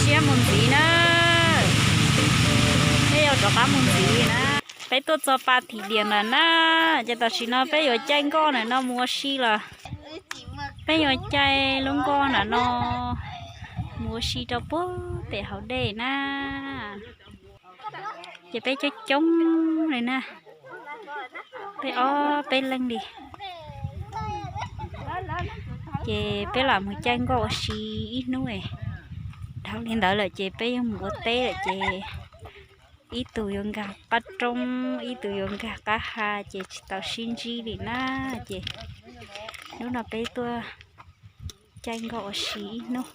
Siab mus ntxiv na, peb yuav rov qab mus ntxiv na. Peb tuaj txog pas thim diam lawm na, ces tam sim no peb yuav caij nkoj ntawm no mus ua si lawm. Peb yuav caij lub nkoj ntawm no mus ua si rau puag pem hauv dej na. Ces peb coob coob li na, peb ob peb leeg li. Ces peb lam mus caij nkoj ua si ib hnub, dhau li ntawd lawm ces peb yuav mus ua teb lawm ces ib tug yuav nkag qab roob, ib tug yuav nkag qab ha ces tsis tau sib ntsib li na. Ces hnub no peb tuaj caij nkoj ua si ib hnub.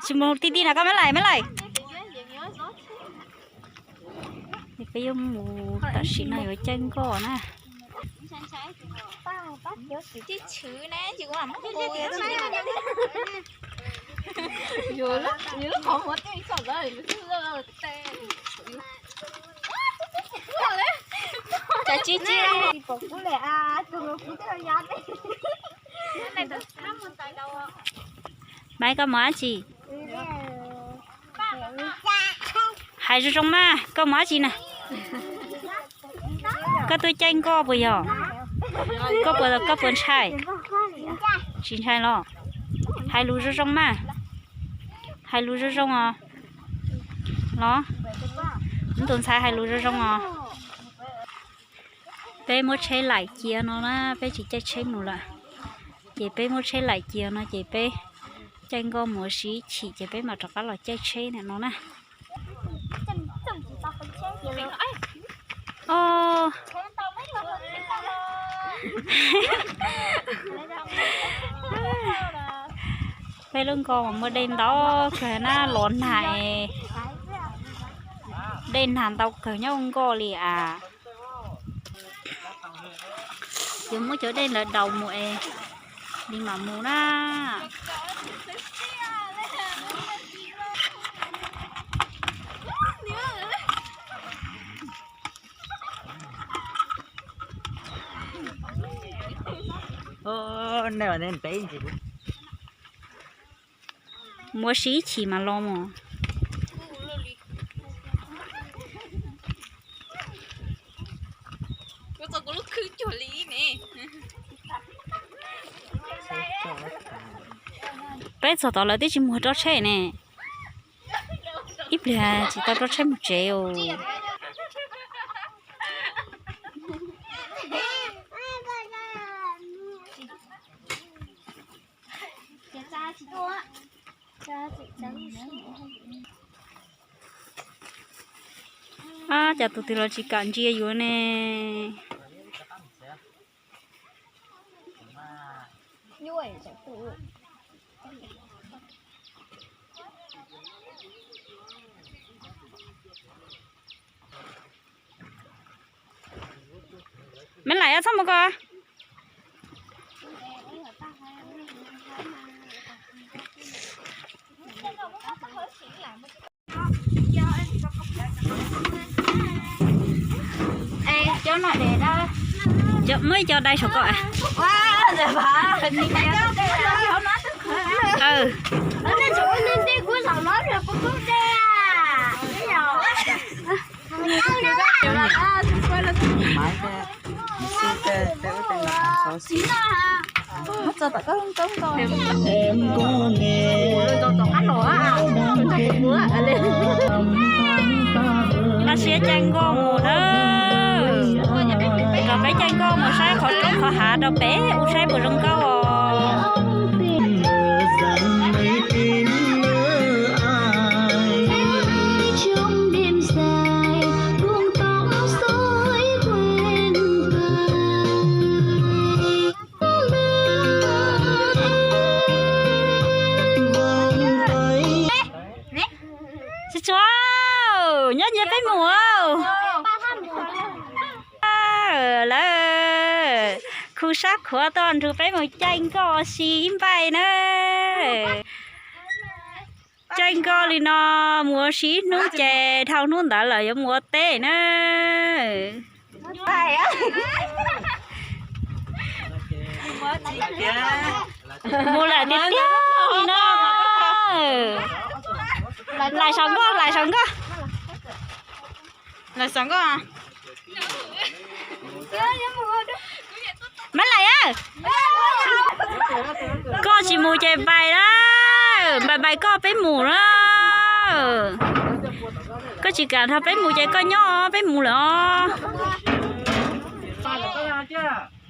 Tsis mus ti ti na koj, Mab Laim, Mab Laim. Peb yuav mus tam sim no yuav caij nkoj na. Maiv, koj mus dab tsi? Hais zoo zoo mas, koj mus dab tsi na? Koj tuaj caij nkoj puas yog? Koj puas, koj puas ntshai? Tsis ntshai los? Hais lus zoo zoo mas. Hais lus zoo zoo os. Los, tus ntxhais hais lus zoo zoo os. Peb muab tsheb laim cia no na, peb tsis caij tsheb mus lawm. Ces peb muab tsheb laim cia no ces peb caij nkoj mus ua si ib chim ces peb mam rov qab los caij tsheb ntawm no na. Os, peb lub nkoj mas muaj dej ntau kawg na, los nag, dej nag ntau kawg nyob nkoj li as. Yuav muab cov dej ntawd daus mus es li mam mus na. Mus ua si ib chim mas los mog. Peb txog tod lawv twb tsis mus rau tsheb ne. Ib pliag tsis tau rau tsheb mus tsev os. Ab, cas tus twg los tsis kam ntsia yuav ne. Me laim, txhob mus ko. Muab ib co dai saum ko. Los sis caij nkoj mus na, kom peb caij nkoj mus saib qhov roob qhov hav rau peb ua saib puas zoo nkauj os. Tsis tshua, nyob nyias peb mus. Lawm, khu sab khuav tuaj nrug peb mus caij nkoj ua si ib npaij na. Caij nkoj li no mus ua si ib hnub ces dhau hnub ntawd lawm yuav mus ua teb na. Mus lawm tiag tiag li no. Lais saum nkoj, lais saum nkoj. Lais saum nkoj. Maiv Lais a, koj tsis mus ces npais na, npais npais koj peb mus na. Koj tsis kam nrog peb mus ces koj nyob peb mus lawm os.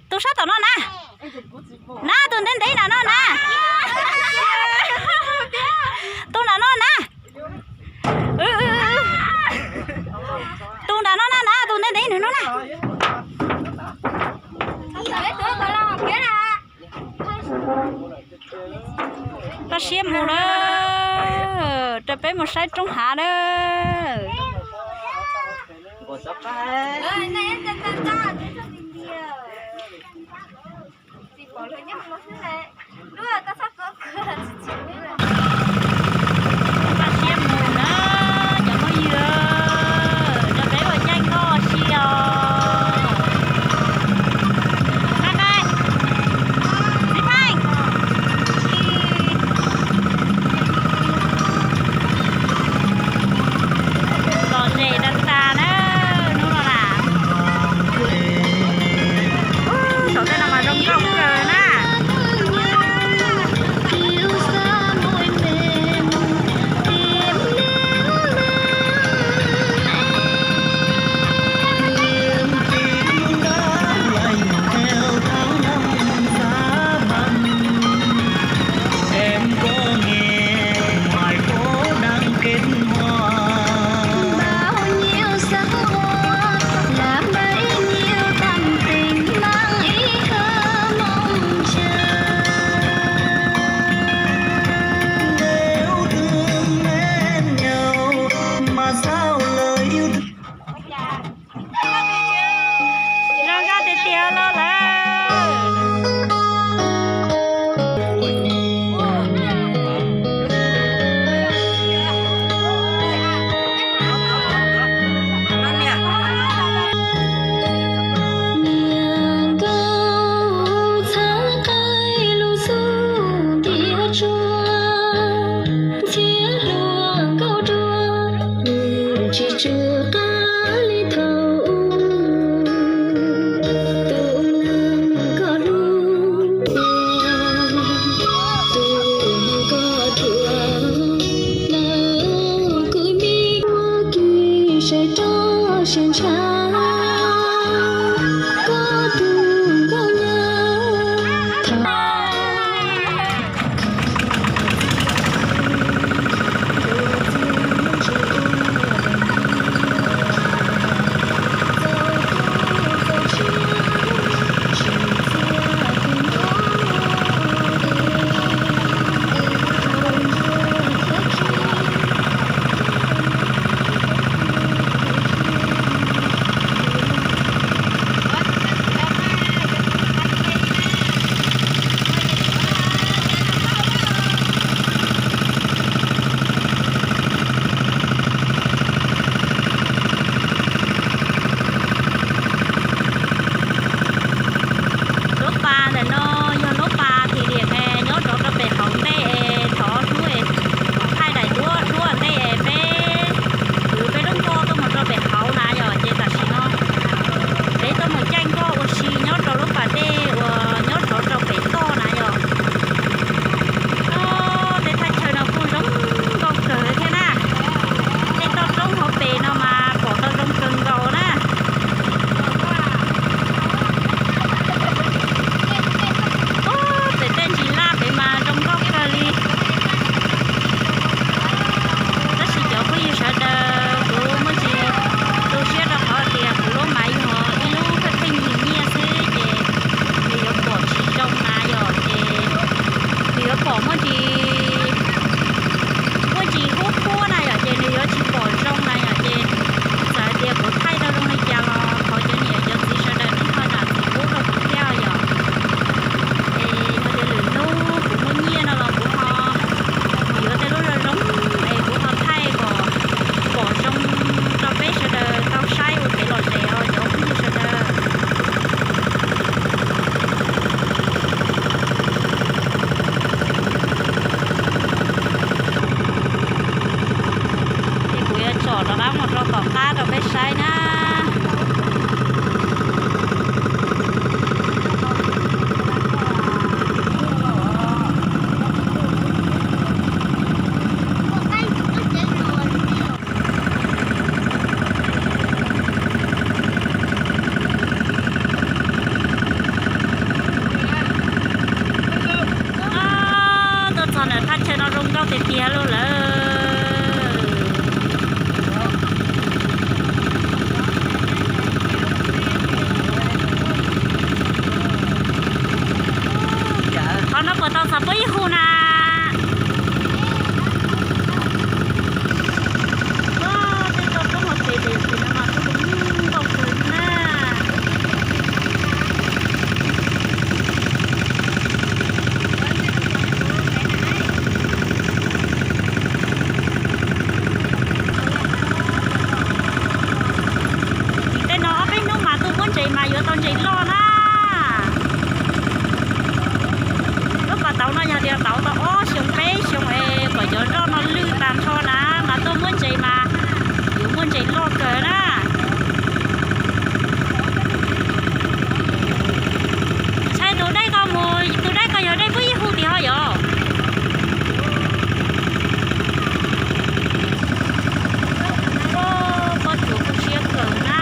Tus sab tom no na, na tus ntev ntev nram no na, tus nram no na. Tus nram no na, na tus ntev ntev nram no na. Koj siab mus na, rau peb mus saib roob hav na. Koj siab mus na, cov phooj ywg, rau peb ua caij nkoj si os. Bye bye. Txiv Pheej. Lom zem tag tag na, hnub no na. Saum tej no mas zoo nkauj kawg na. Zoo nkauj tiag tiag los lawm. Niam nkauj txhawb qaib lug xub ntiag tsuag, ntxhiab hluas nkauj ruam, tsis tsw qab li thaum ub. Tus neeg koj hlub, tus neeg koj ruam, lawv kuj me ua kis sai rov sib ntshaw, koj tus nkauj nyab tham. Rov qab mus rau tom qab rau peb saib na. Tuaj txog ntawm thaj chaw no zoo nkauj tiag tiag li lawm. Qhov no puas tau txog puab ib hu na? Tej toj roob hauv pes tes no mas kuj zoo nkauj kawg na. Tim tej no ob peb hnub mas tuaj muab ntses mas yuav tau ntses loj na. Lub pas tauv no yog tias tauv tau ob xyoo peb xyoo es kom cov zoj no lwj tag nrho na, mas tuaj muab ntses mas yuav muaj ntses loj kawg na. Ntshai tus dej ko mus, tus dej ko yog dej puab ib hu tim ho yog. Pob tsuas kuj siab kawg na.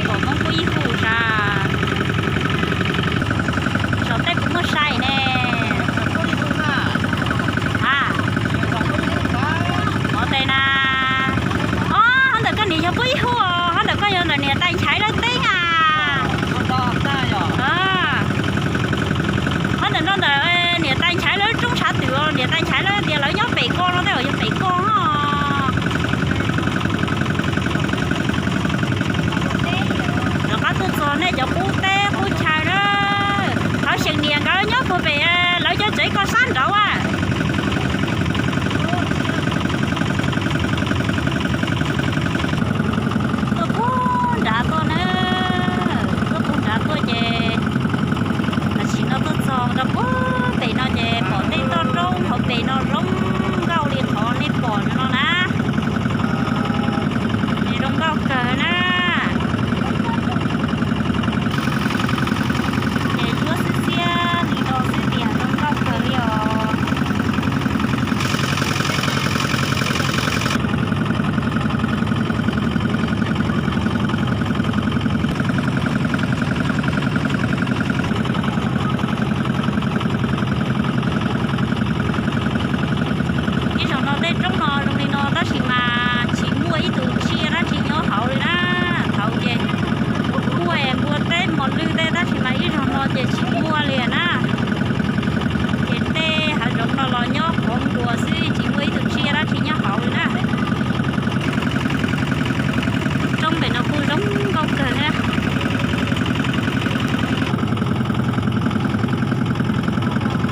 Pom Hmoob puab ib hu sas. Saum tej kuv muaj sai ne. A, ov tes na. Ob, hov ntawm koj niam yog puab ib hu os, hov ntawm koj yog ntawm niam tais Nchaiv lawv teb a. Hov ntawm no ntawm niam tais Nchaiv lawv roob tshav twm os, niam tais Nchaiv lawv tias lawv nyob pem ko no tej zaum yog pem ko os. Rov qab tuaj txog nej cov qub teb qub chaw na. Qhov xyeem niam nkawd nyob puag pem, lawv cov tsev ko sab nraud a. Tuaj puag nrad tuaj na, tuaj puag nrad tuaj ces tam sim no tuaj txog rau puag pem no ces pom tej toj roob hauv pem no zoo nkauj li qhov nej pom no na. Zoo nkauj kawg na. Ces cuab xiab xiab li no xwb tiag, zoo nkauj kawg li os. Ib zaug no tej roob no zoo li no tab sis mas tsis muaj ib tug tsiaj dab tsi nyob hauv li na. Thaum ces muaj npua teb mos lwj tej tab sis mas ib zaug no ces tsis muaj li na. Ces tej hav zoov no los nyob qhuav nkuas xwb tsis muaj ib tug tsiaj dab tsi nyob hauv li na. Roob pem no kuj zoo nkauj kawg thiab.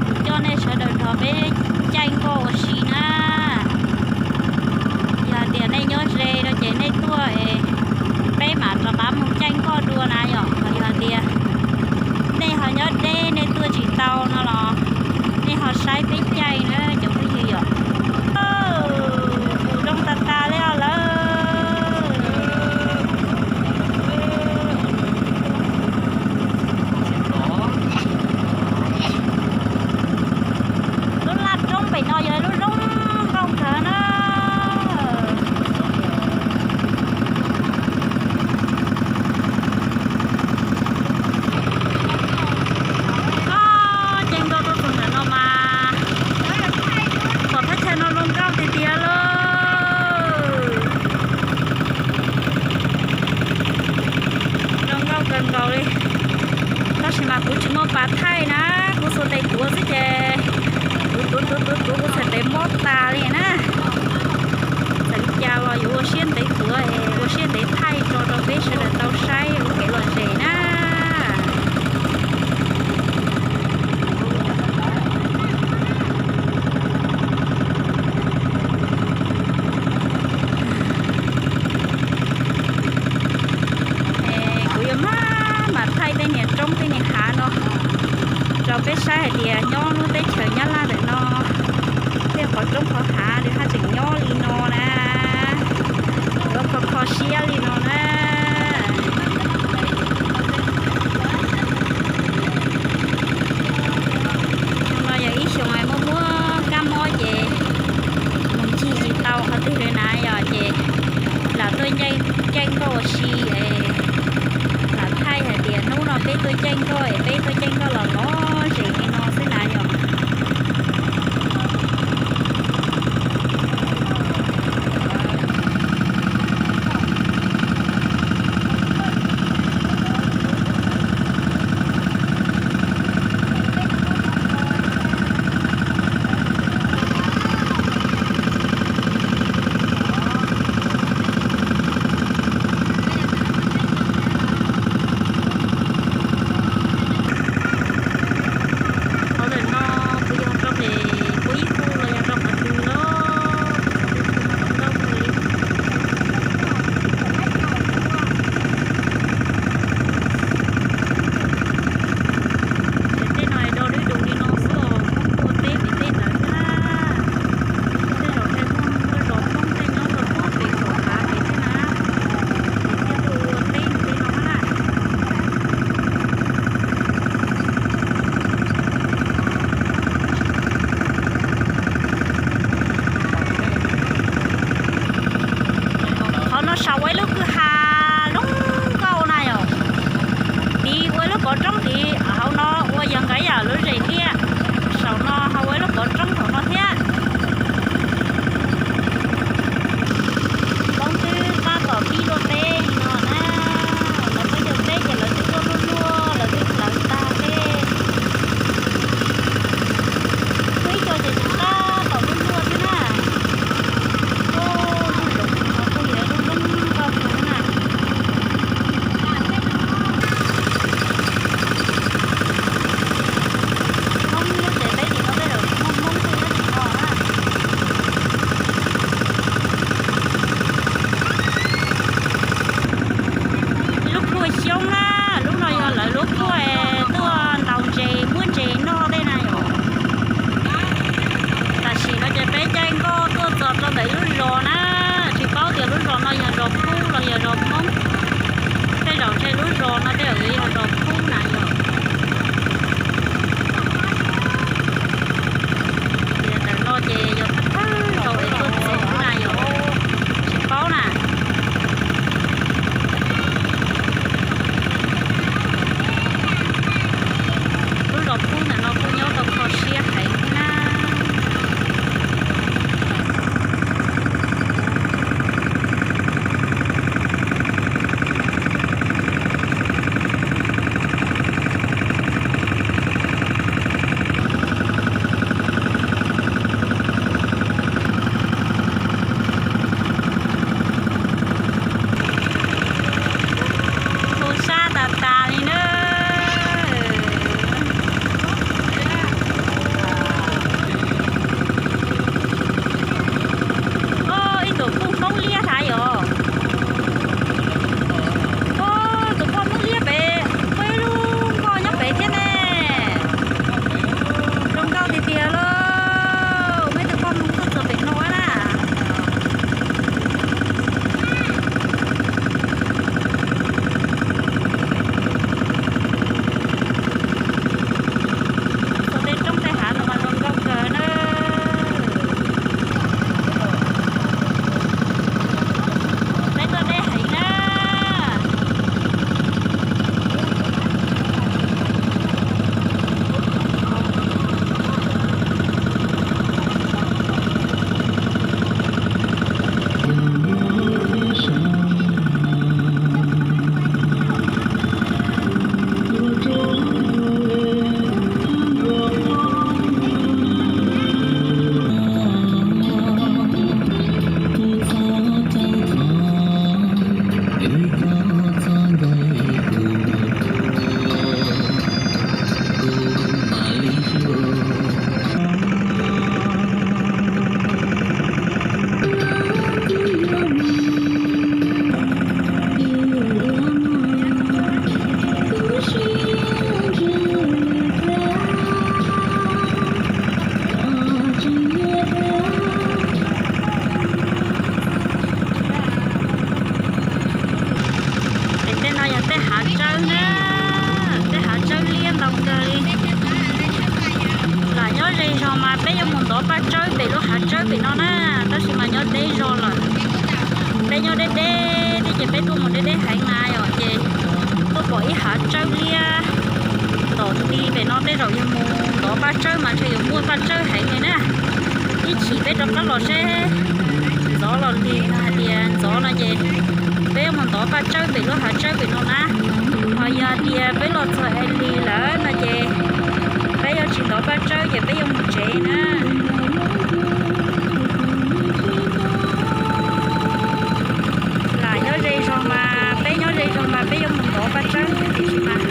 Kuv coj nej sawv daws nrog peb caij nkoj ua si na. Yog hais tias nej nyob ze no ces nej tuaj es peb mam rov qab mus caij nkoj dua na yom. Yog hais tias nej ho nyob deb nej tuaj tsis tau no los nej ho saib peb caij na cov phooj ywg yom. Mus zoo tas tas li os lawm. Lub laj roob pem no yog lub zoo nkauj kawg na. Caij nkoj tuaj txog ntawm no mas pom thaj chaw no zoo nkauj tiag tiag lauj. Zoo nkauj kawg nkaus li. Tab sis mas kuv tsis muaj pas thaij na, kuv xuas tes tuav xwb ces kuv tuav tuav tuav tuav kuv txhais tes mob tas li na. Txawm cas los yuav ua siab ntev tuav es ua siab ntev thaij tso rau peb sawv daws tau saib ua kev lom zem na. Es kuv yuav muab Saib hais tias nyob lub teb chaws Nyab Laj ntawm no, tej qhov roob qhov hav li haj tseem nyob li no na, yuav kho kho siab li no na. Xyoo no yog ib xyoos muaj muaj kab mob ces mus ncig tsis tau qhov twg li na yom, ces lam tuaj caij nkoj ua si es lam thaij hais tias hnub no peb tuaj caij nkoj es peb tuaj caij nkoj los los zem li no xwb na yom. tsawb na, tej hav tsawb liab ntau kawg li. Lam nyob ze zog mas peb yuav mus ntov paj tsawb pem lub hav tsawb pem no na, tab sis mas nyob deb zog lawm. Peb nyob deb deb thiab ces peb tuaj mus deb deb heev na yom, ces tuaj pom ib hav tsawb liab tom nti pem no, tej zaum yog mus ntov paj tsawb mas ntshe yuav muaj paj tsawb heev li na. Ib chim peb rov qab los seb ntxov los lig no, hais tias ntxov no ces peb yuav mus ntov paj tsawb pem lub hav tsawb pem no na. Ho yog hais tias peb los txog es lig lawm no ces peb yuav tsis ntov paj tsawb ces peb yuav mus tsev na. Lam nyob ze zog mas, peb nyob ze zog mas peb yuav mus ntov paj tsawb tiam sis mas